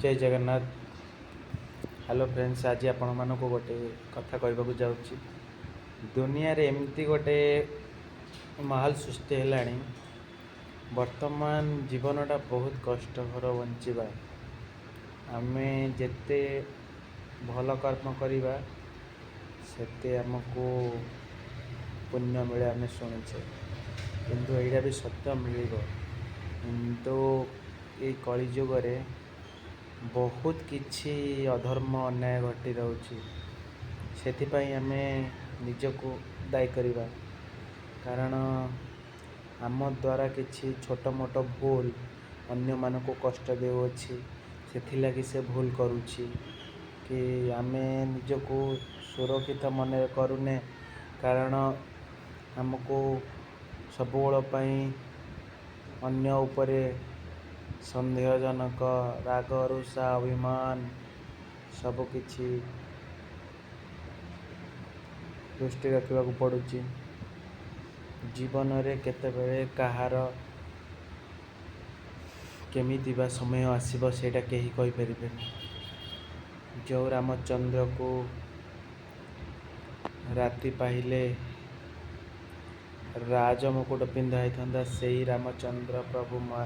ଜୟ Jagannath. Hello friends, ଆଜି ଆପଣମାନଙ୍କୁ ଗୋଟେ କଥା କହିବାକୁ ଯାଉଛି। ଦୁନିଆରେ ଏମିତି ଗୋଟେ ମାହୋଲ ସୃଷ୍ଟି ହେଲାଣି, ବର୍ତ୍ତମାନ ଜୀବନଟା ବହୁତ କଷ୍ଟକର ବଞ୍ଚିବା। ଆମେ ଯେତେ ଭଲ କର୍ମ କରିବା ସେତେ ଆମକୁ ପୁଣ୍ୟ ମିଳେ, ଆମେ ଶୁଣିଛେ, କିନ୍ତୁ ଏଇଟା ବି ସତ୍ୟ ମିଳିବ। କିନ୍ତୁ ଏଇ କଳିଯୁଗରେ ବହୁତ କିଛି ଅଧର୍ମ ଅନ୍ୟାୟ ଘଟି ରହୁଛି, ସେଥିପାଇଁ ଆମେ ନିଜକୁ ଦାୟୀ କରିବା। କାରଣ ଆମ ଦ୍ୱାରା କିଛି ଛୋଟ ମୋଟ ଭୁଲ ଅନ୍ୟମାନଙ୍କୁ କଷ୍ଟ ଦେଉଅଛି, ସେଥିଲାଗି ସେ ଭୁଲ କରୁଛି କି ଆମେ ନିଜକୁ ସୁରକ୍ଷିତ ମନେ କରୁନେ। କାରଣ ଆମକୁ ସବୁବେଳ ପାଇଁ ଅନ୍ୟ ଉପରେ ସନ୍ଦେହଜନକ ରାଗ, ରୁଷା, ଅଭିମାନ ସବୁକିଛି ଦୃଷ୍ଟି ରଖିବାକୁ ପଡ଼ୁଛି। ଜୀବନରେ କେତେବେଳେ କାହାର କେମିତି ବା ସମୟ ଆସିବ, ସେଇଟା କେହି କହିପାରିବେନି। ଯେଉଁ ରାମଚନ୍ଦ୍ରକୁ ରାତି ପାହିଲେ ରାଜମୁକୁଟ ପିନ୍ଧା ହେଇଥାନ୍ତା, ସେଇ ରାମଚନ୍ଦ୍ର ପ୍ରଭୁ ମା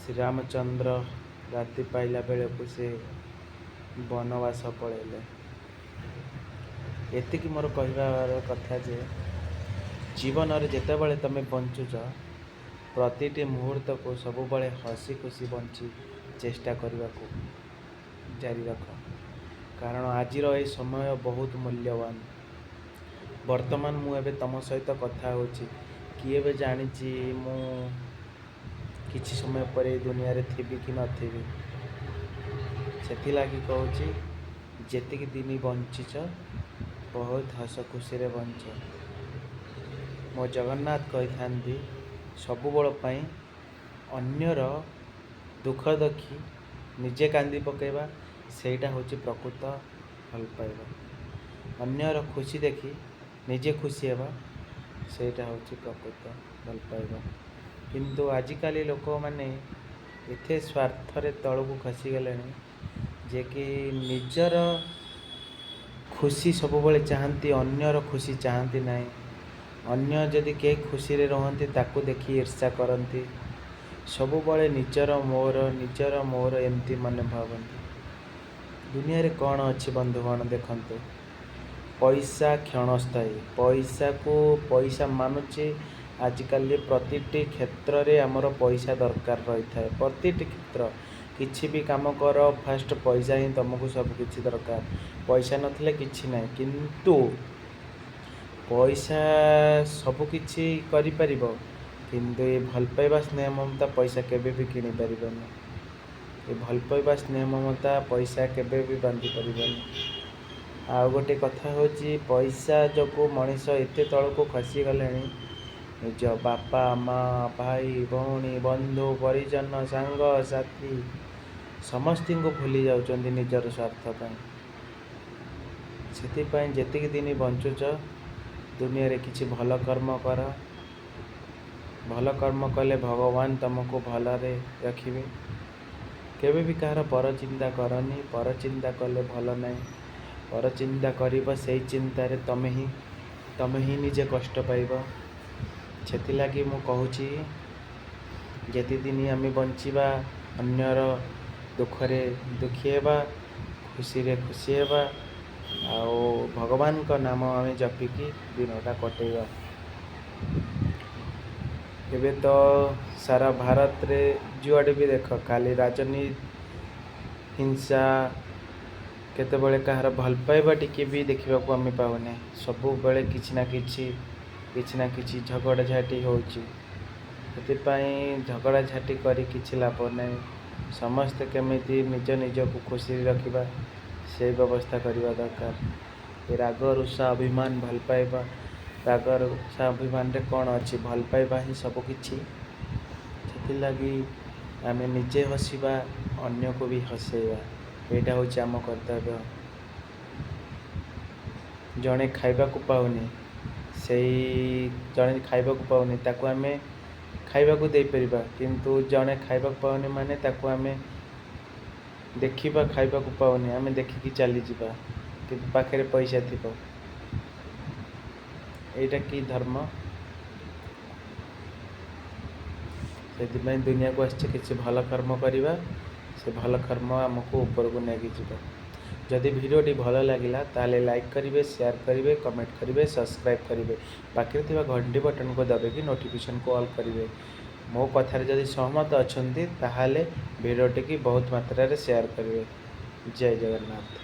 ଶ୍ରୀରାମଚନ୍ଦ୍ର ରାତି ପାଇଲା ବେଳକୁ ସେ ବନବାସ ପଳେଇଲେ। ଏତିକି ମୋର କହିବାର କଥା ଯେ ଜୀବନରେ ଯେତେବେଳେ ତମେ ବଞ୍ଚୁଛ, ପ୍ରତିଟି ମୁହୂର୍ତ୍ତକୁ ସବୁବେଳେ ହସି ଖୁସି ବଞ୍ଚି ଚେଷ୍ଟା କରିବାକୁ ଜାରି ରଖ। କାରଣ ଆଜିର ଏ ସମୟ ବହୁତ ମୂଲ୍ୟବାନ। ବର୍ତ୍ତମାନ ମୁଁ ଏବେ ତମ ସହିତ କଥା ହେଉଛି, କିଏ ଏବେ ଜାଣିଛି ମୁଁ କିଛି ସମୟ ପରେ ଏଇ ଦୁନିଆରେ ଥିବି କି ନଥିବି। ସେଥିଲାଗି କହୁଛି, ଯେତିକି ଦିନ ବଞ୍ଚିଛ ବହୁତ ହସ ଖୁସିରେ ବଞ୍ଚ। ମୋ ଜଗନ୍ନାଥ କହିଥାନ୍ତି, ସବୁବେଳ ପାଇଁ ଅନ୍ୟର ଦୁଃଖ ଦେଖି ନିଜେ କାନ୍ଦି ପକାଇବା, ସେଇଟା ହେଉଛି ପ୍ରକୃତ ଭଲ ପାଇବା। ଅନ୍ୟର ଖୁସି ଦେଖି ନିଜେ ଖୁସି ହେବା, ସେଇଟା ହେଉଛି ପ୍ରକୃତ ଭଲ ପାଇବା। କିନ୍ତୁ ଆଜିକାଲି ଲୋକମାନେ ଏତେ ସ୍ୱାର୍ଥରେ ତଳକୁ ଖସିଗଲେଣି ଯେ କି ନିଜର ଖୁସି ସବୁବେଳେ ଚାହାନ୍ତି, ଅନ୍ୟର ଖୁସି ଚାହାନ୍ତି ନାହିଁ। ଅନ୍ୟ ଯଦି କେହି ଖୁସିରେ ରୁହନ୍ତି, ତାକୁ ଦେଖି ଈର୍ଷା କରନ୍ତି। ସବୁବେଳେ ନିଜର ମୋର, ନିଜର ମୋର ଏମିତି ମନେ ଭାବନ୍ତି। ଦୁନିଆରେ କ'ଣ ଅଛି ବନ୍ଧୁଗଣ? ଦେଖନ୍ତୁ, ପଇସା କ୍ଷଣସ୍ଥାୟୀ। ପଇସାକୁ ପଇସା ମାନୁଛି। ଆଜିକାଲି ପ୍ରତିଟି କ୍ଷେତ୍ରରେ ଆମର ପଇସା ଦରକାର ରହିଥାଏ। ପ୍ରତିଟି କ୍ଷେତ୍ର, କିଛି ବି କାମ କର, ଫାଷ୍ଟ ପଇସା ହିଁ ତୁମକୁ ସବୁକିଛି ଦରକାର। ପଇସା ନଥିଲେ କିଛି ନାହିଁ। କିନ୍ତୁ ପଇସା ସବୁକିଛି କରିପାରିବ, କିନ୍ତୁ ଏ ଭଲ ପାଇବା, ସ୍ନେହ, ମମତା ପଇସା କେବେ ବି କିଣିପାରିବନି। ଏ ଭଲ ପାଇବା, ସ୍ନେହ, ମମତା ପଇସା କେବେ ବି ବାନ୍ଧି ପାରିବନି। ଆଉ ଗୋଟେ କଥା ହେଉଛି, ପଇସା ଯୋଗୁଁ ମଣିଷ ଏତେ ତଳକୁ ଖସିଗଲେଣି, ନିଜ ବାପା, ମା, ଭାଇ, ଭଉଣୀ, ବନ୍ଧୁ, ପରିଜନ, ସାଙ୍ଗସାଥି ସମସ୍ତଙ୍କୁ ଭୁଲି ଯାଉଛନ୍ତି ନିଜର ସ୍ୱାର୍ଥ ପାଇଁ। ସେଥିପାଇଁ ଯେତିକି ଦିନ ବଞ୍ଚୁଛ, ଦୁନିଆରେ କିଛି ଭଲ କର୍ମ କର। ଭଲ କର୍ମ କଲେ ଭଗବାନ ତୁମକୁ ଭଲରେ ରଖିବେ। କେବେ ବି କାହାର ପର ଚିନ୍ତା କରନି। ପର ଚିନ୍ତା କଲେ ଭଲ ନାହିଁ। ପର ଚିନ୍ତା କରିବ, ସେଇ ଚିନ୍ତାରେ ତମେ ହିଁ ନିଜେ କଷ୍ଟ ପାଇବ। ସେଥିଲାଗି ମୁଁ କହୁଛି, ଯେତେଦିନ ଆମେ ବଞ୍ଚିବା, ଅନ୍ୟର ଦୁଃଖରେ ଦୁଃଖୀ ହେବା, ଖୁସିରେ ଖୁସି ହେବା, ଆଉ ଭଗବାନଙ୍କ ନାମ ଆମେ ଜପିକି ଦିନଟା କଟେଇବା। ଏବେ ତ ସାରା ଭାରତରେ ଯୁଆଡ଼େ ବି ଦେଖ, ଖାଲି ରାଜନୀତି, ହିଂସା। କେତେବେଳେ କାହାର ଭଲ ପାଇବା ଟିକେ ବି ଦେଖିବାକୁ ଆମେ ପାଉନେ। ସବୁବେଳେ କିଛି ନା କିଛି, କିଛି ନା କିଛି ଝଗଡ଼ାଝାଟି ହେଉଛି। ସେଥିପାଇଁ ଝଗଡ଼ାଝାଟି କରି କିଛି ଲାଭ ନାହିଁ। ସମସ୍ତେ କେମିତି ନିଜ ନିଜକୁ ଖୁସିରେ ରଖିବା, ସେଇ ବ୍ୟବସ୍ଥା କରିବା ଦରକାର। ଏ ରାଗ, ରୁଷା, ଅଭିମାନ, ଭଲ ପାଇବା, ରାଗ, ରୁଷା, ଅଭିମାନରେ କ'ଣ ଅଛି? ଭଲ ପାଇବା ହିଁ ସବୁକିଛି। ସେଥିଲାଗି ଆମେ ନିଜେ ହସିବା, ଅନ୍ୟକୁ ବି ହସେଇବା, ଏଇଟା ହେଉଛି ଆମ କର୍ତ୍ତବ୍ୟ। ଜଣେ ଖାଇବାକୁ ପାଉନି, ସେଇ ଜଣେ ଖାଇବାକୁ ପାଉନି, ତାକୁ ଆମେ ଖାଇବାକୁ ଦେଇପାରିବା। କିନ୍ତୁ ଜଣେ ଖାଇବାକୁ ପାଉନି ମାନେ ତାକୁ ଆମେ ଦେଖିବା ଖାଇବାକୁ ପାଉନି, ଆମେ ଦେଖିକି ଚାଲିଯିବା, କିନ୍ତୁ ପାଖରେ ପଇସା ଥିବ। ଏଇଟା କି ଧର୍ମ? ସେଥିପାଇଁ ଦୁନିଆକୁ ଆସିଛେ କିଛି ଭଲ କର୍ମ କରିବା, ସେ ଭଲ କର୍ମ ଆମକୁ ଉପରକୁ ନେଇକି ଯିବ। ଯଦି ଭିଡ଼ିଓଟି ଭଲ ଲାଗିଲା, ତାହେଲେ ଲାଇକ୍ କରିବେ, ସେୟାର କରିବେ, କମେଣ୍ଟ କରିବେ, ସବସ୍କ୍ରାଇବ୍ କରିବେ, ପାଖରେ ଥିବା ଘଣ୍ଟି ବଟନ୍କୁ ଦବାଇକି ନୋଟିଫିକେସନ୍କୁ ଅଲ୍ କରିବେ। ମୋ କଥାରେ ଯଦି ସହମତ ଅଛନ୍ତି, ତାହେଲେ ଭିଡ଼ିଓଟିକି ବହୁତ ମାତ୍ରାରେ ସେୟାର କରିବେ। ଜୟ ଜଗନ୍ନାଥ।